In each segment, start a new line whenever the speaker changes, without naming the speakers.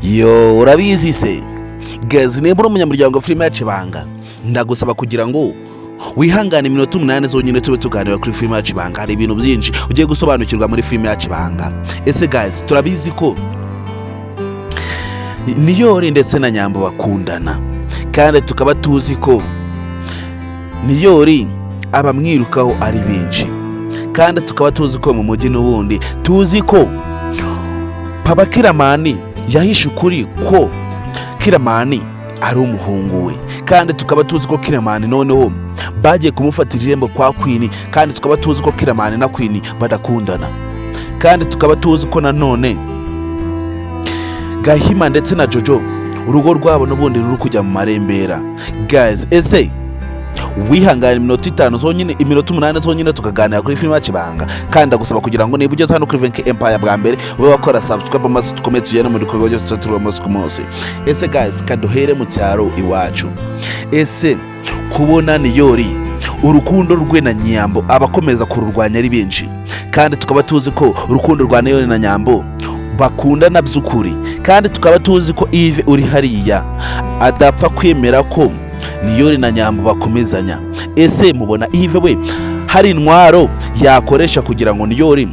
Yo, urabizi se guys, niba uri umunyamuryango wa filime yacu Ibanga, ndagusaba kugira ngo wihangane iminota 8 zonyine tube tuganira kuri filime yacu Ibanga. Hari ibintu byinshi ugiye gusobanukirwa muri filime yacu Ibanga. Ese guys, turabizi ko Niyori ndetse na Nyambo bakundana, kandi tukaba tuzi ko Niyori abamwirukaho ari benshi, kandi tukaba tuzi ko mu mujyi n'ubundi tuzi ko Papa Kiramani yahishe ukuri ko Kiramani ari umuhungu we, kandi tukaba tuzi ko Kiramani noneho bagiye kumufatira irembo kwa Queen, kandi tukaba tuzi ko Kiramani na Queen badakundana, kandi tukaba tuzi ko nanone Gahima ndetse na Jojo urugo rwabo n'ubundi ruri kujya mu marembera. Guys, ese wihangana iminota 5 zonyine, iminota 8 zonyine, tukaganira kuri filime yacu Ibanga? Kandi ndagusaba kugira ngo niba ugeze hano kuri Venke Empire bwa mbere, ube wakora subscribe, maze dukomeze tugende mu bikorwa byose tuba turi umunsi ku munsi. Ese guys, kaduhere mu cyaro iwacu. Ese kubona Niyori urukundo rwe na Nyambo abakomeza kururwanya ari benshi, kandi tukaba tuzi ko urukundo rwa Niyori na Nyambo bakundana by'ukuri, kandi tukaba tuzi ko Yves uri hariya adapfa kwemera ko Niyori na Nyambo bakomezanya, ese mubona Yves we hari intwaro yakoresha kugira ngo Niyori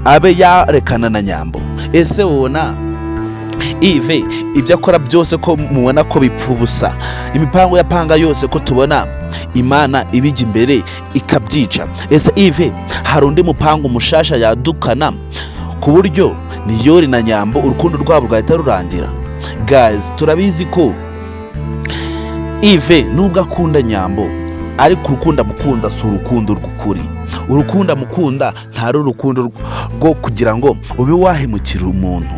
abe yarekana na Nyambo? Ese ubona Yves ibyo akora byose ko mubona ko bipfa ubusa, imipango yapanga yose ko tubona Imana ibijya imbere ikabyica, ese Yves hari undi mupango mushasha yadukana ku buryo Niyori na Nyambo urukundo rwabo rwahita rurangira? Guys, turabizi ko Yves nubwo akunda Nyambo, ariko urukundo amukunda si urukundo rw'ukuri. Urukundo amukunda ntari urukundo rwo kugira ngo ube wahemukira umuntu.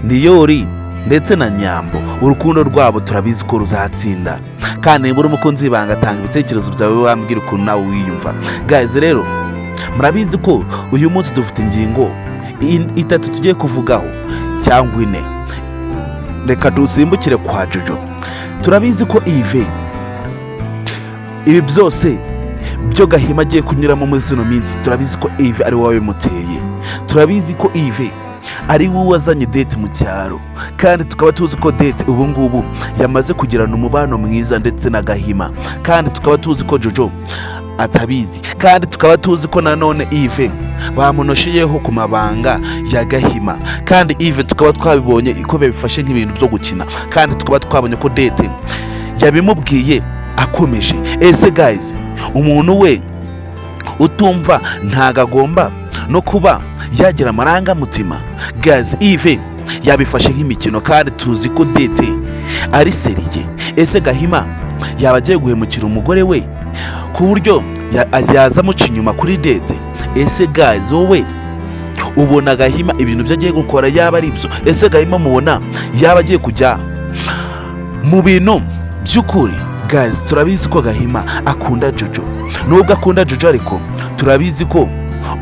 Niyori ndetse na Nyambo urukundo rwabo turabizi ko ruzatsinda. Kandi niba uri umukunzi w'Ibanga, tanga ibitekerezo byawe, wambwira ukuntu nawe wiyumva. Guys, rero murabizi ko uyu munsi dufite ingingo itatu tugiye kuvugaho cyangwa ine. Reka dusimbukire kwa Jojo. Turabizi ko Yves ibi byose byo Gahima agiye kunyuramo muri zino minsi, turabizi ko Yves ari wowe wabimuteye. Turabizi ko Yves ari wowe wazanye Dete mu cyaro, kandi tukaba tuzi ko Dete ubu ngubu yamaze kugirana umubano mwiza ndetse na Gahima, kandi tukaba tuzi ko Jojo atabizi, kandi tukaba tuzi ko nanone Yves bamunosheyeho ku mabanga ya Gahima, kandi Yves tukaba twabibonye ko babifashe nk'ibintu byo gukina, kandi tukaba twabonye ko Dete yabimubwiye akomeje. Ese guys, umuntu we utumva ntago agomba no kuba yagira amarangamutima? Guys, Yves yabifashe nk'imikino, kandi tuzi ko Dete ari sérieux. Ese Gahima yaba agiye guhemukira umugore we ku buryo yaza amuca inyuma kuri Dete? Ese guys, wowe ubona Gahima ibintu byo agiye gukora yaba ari byo? Ese Gahima mubona yaba agiye kujya mu bintu by'ukuri? Guys, turabizi ko Gahima akunda Jojo. Nubwo akunda Jojo, ariko turabizi ko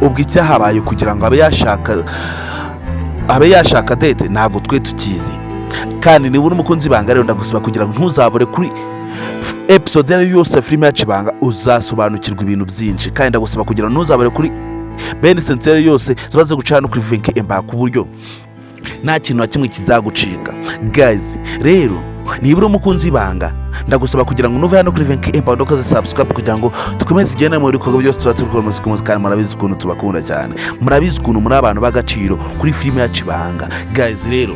ubwo icyahabaye kugira ngo abe yashaka Dete ntabwo twe tukizi. Kandi niba uri umukunzi w'Ibanga rero, ndagusaba kugira ngo ntuzabure kuri episode iyo ari yo yose ya filime yacu Ibanga, uzasobanukirwa ibintu byinshi. Kandi ndagusaba kugira ngo ntuzabure kuri bene senseri yose ziba ziri guca hano kuri Venke Empire, ku buryo nta kintu na kimwe kizagucika. Guys, rero niba uri umukunzi w'Ibanga, ndagusaba kugira ngo nuve hano kuri Venke Empire ukoze subscribe, kugira ngo dukomeze tugende mu bikorwa byose tuba turi gukora umunsi ku munsi. Kandi murabizi ukuntu tubakunda cyane, murabizi ukuntu muri abantu b'agaciro kuri filime yacu Ibanga. Guys, rero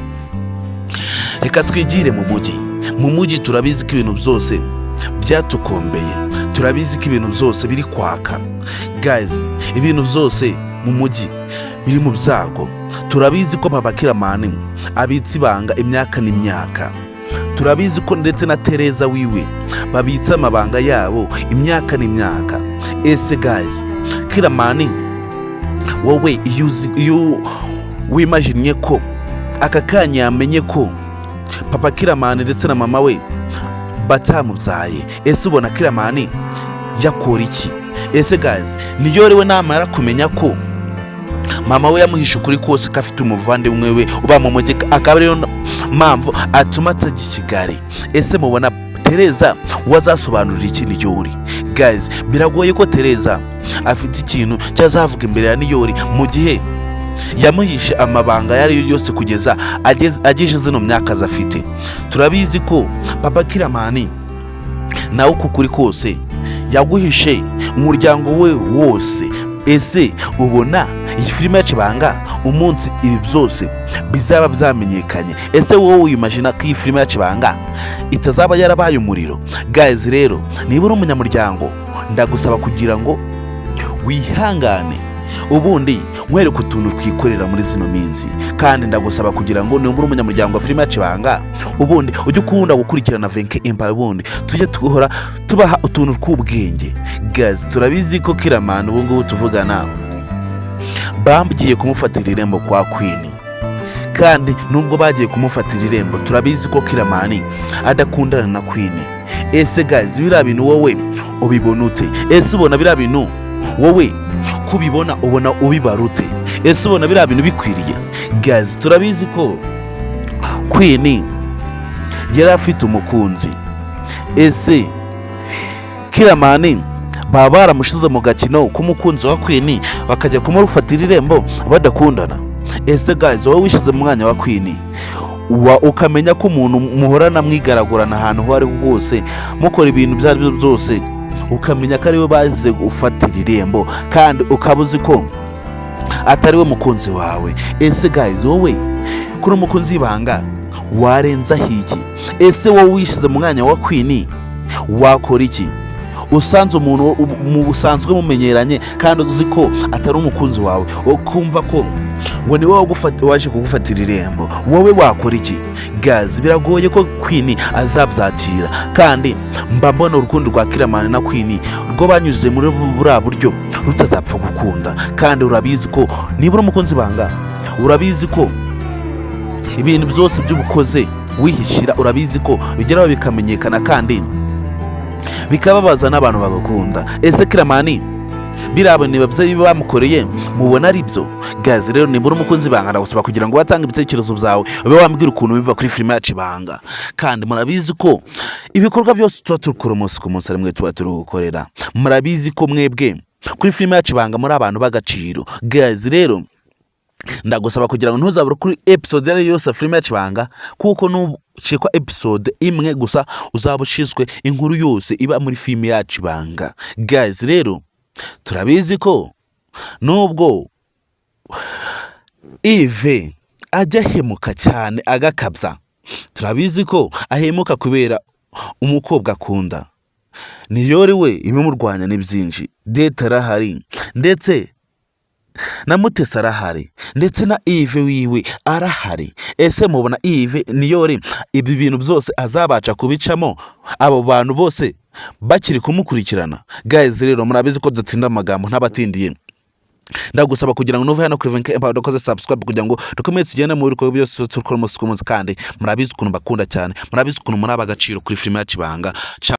reka twigire mu mujyi. Mu mujyi turabizi ko ibintu byose byatukombeye, turabizi ko ibintu byose biri kwaka. Guys, ibintu byose mu mujyi biri mu byago. Turabizi ko Papa Kiramani abitse ibanga imyaka n'imyaka. Turabizi ko ndetse na Tereza wiwe babitse amabanga yabo imyaka n'imyaka. Ese guys, Kiramani wowe iyo wimajinnye ko aka kanya yamenye ko Papa Kiramani ndetse na mama we batamubyaye, ese ubona Kiramani yakora iki? Ese guys, niyo we namara kumenya ko mama we yamuhishe ukuri kose, ko afite umuvandimwe we uba mu mujyi, akaba ariyo mpamvu atuma atajya i Kigali, ese mubona Tereza wazasobanurira iki Niyori? Guys, biragoye ko Tereza afite ikintu cyazavuga imbere ya Niyori mu gihe Yamuhishe amabanga ayo ari yo yose kugeza ageje zino myaka afite. Turabizi ko papa Kiramani nawe uko kuri kose yaguhishe umuryango we wose. Ese ubona iyi filime yacu Ibanga umunsi ibi byose bizaba byamenyekanye, ese wowe wimagina ko iyi filime yacu Ibanga itazaba yarabaye umuriro? Guys, rero niba uri umunyamuryango, ndagusaba kugira ngo wihangane, ubundi nkwereke utuntu twikorera muri zino minsi. Kandi ndagusaba kugira ngo niba uri umunyamuryango wa filime yacu Ibanga, ubundi ujye ukunda gukurikirana Venke Empire, ubundi tujye duhora tubaha utuntu tw'ubwenge. Guys, turabizi ko Kiramani ubu ngubu tuvugana bagiye kumufatira irembo kwa Queen. Kandi nubwo bagiye kumufatira irembo, turabizi ko Kiramani adakundana na Queen. Ese guys, biriya bintu wowe ubibona ute? Ese ubona biriya bintu wowe kubibona ubona ubibara ute? Ese ubona biriya bintu bikwiriye? Guys, turabizi ko Queen yari afite umukunzi. Ese Kiramani baba baramushyize mu gakino k'umukunzi wa Queen, bakajya kumufatira irembo badakundana? Ese guys, wowe wishyize mu mwanya wa Queen, wa ukamenya ko umuntu muhorana mwigaragurana ahantu aho ariho hose, mukora ibintu ibyo ari byo byose, ukamenya ko ariwe baze gufatira irembo, kandi ukaba uzi ko atari we mukunzi wawe, ese guys, wowe kuri umukunzi w'ibanga warenzaho iki? Ese wowe wishyize mu mwanya wa Queen wakora iki usanze umuntu usanzwe mumenyeranye kandi uzi ko atari umukunzi wawe, ukumva ko ngo ni wowe waje kugufatira irembo? Wowe wakora iki? Guys, biragoye ko Queen azabyakira. Kandi mba mbona urukundo rwa Kiramani na Queen rwo banyuze muri buriya buryo rutazapfa gukunda. Kandi urabizi ko nibura umukunzi banga, urabizi ko ibintu byose by'ubukoze wihishira, urabizi ko bigeraho bikamenyekana kandi bikababaza n'abantu bagakunda. Ese Kiramani biriya bintu ababyeyi bamukoreye mubona ari byo? Guys, rero nibura umukunzi banga, ndagusaba kugira ngo watange ibitekerezo byawe, ube wambwira ukuntu biva kuri filime yacu Ibanga. Kandi murabizi ko ibikorwa byose tuba turukora umunsi ku munsi ari mwe tuba turi gukorera. Murabizi ko mwebwe kuri filime yacu Ibanga muri abantu b'agaciro. Guys, rero ndagusaba kugira ngo ntuzabure kuri episode iyo ari yo yose ya filime yacu Ibanga, kuko nucikwa episode imwe gusa uzaba ushizwe inkuru yose iba muri filime yacu Ibanga. Guys, rero turabizi ko nubwo Yves ajya ahemuka cyane agakabya, turabizi ko ahemuka kubera umukobwa akunda Niyori, we ibimurwanya ni byinshi. Dete arahari, ndetse na Mutesi arahari, ndetse na Yves wiwe arahari. Ese mubona Yves Niyori ibi bintu byose azabasha kubicamo abo bantu bose bakiri kumukurikirana? Guys, rero murabizi ko dutinda amagambo, ntabatindiye, ndagusaba kugira ngo nuve hano kuri Venke Empire udakoze subscribe, kugira ngo dukomeze tugende mu bikorwa byose dukora umunsi ku munsi. Kandi murabizi ukuntu bakunda cyane, murabizi ukuntu muri ab'agaciro kuri filime yacu Ibanga. Ciao.